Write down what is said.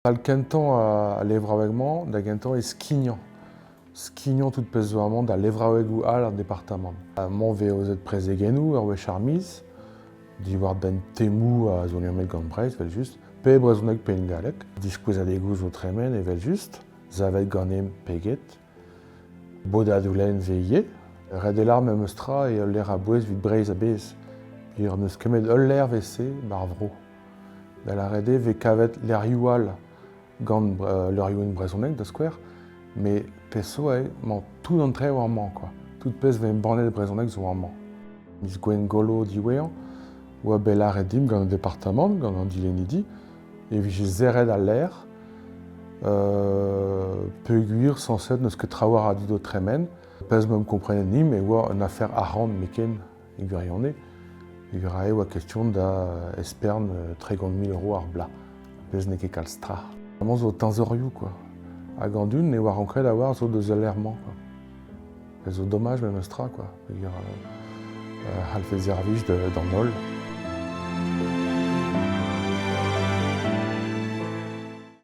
Pal kentañ al levraoueg-mañ da gentañ eo skignañ. Skignañ tout pezh zo amañ da levraouegoù all an departamant. Amañ 'vez aozet prezegennoù ur wech ar miz, diwar-benn temoù a zo liammet gant Breizh evel-just, pe brezhoneg pe en galleg. Diskouezadegoù zo tremen evel-just, savet ganemp pe get. Bodadoù lenn 'vez ivez. Ret eo lâr memes tra eo ul lec'h a-bouez evit Breizh a-bezh. Peogwir n'eus kemet ul lec'h 'vez-se 'ba ar vro. Da lâret eo e vez kavet lec'hioù all gant leurioù brezhoneg da skouer, met pezh zo eo emañ tout an traoù amañ quoi. Tout pezh 'vez embannet e brezhoneg zo amañ. Miz Gwengolo diwezhañ oa bet lâret dimp gant an departamant, gant an dilennidi, e vije serret al lec'h peogwir sañset n'eus ket trawalc'h a dud o tremen. Pezh 'meump komprenet nimp e oa un afer arc'hant 'meken E gwirionez, e rae oa question da espern 30 000 euros ar bloaz, pezh n'eo ket kalz tra. Amañ zo teñzorioù quoi. Hag an dud ne oa ranket a-walc'h zo deus al lec'h-mañ quoi. Pezh zo domaj memes tra quoi. Peogwir c'hallfe servij d'an holl.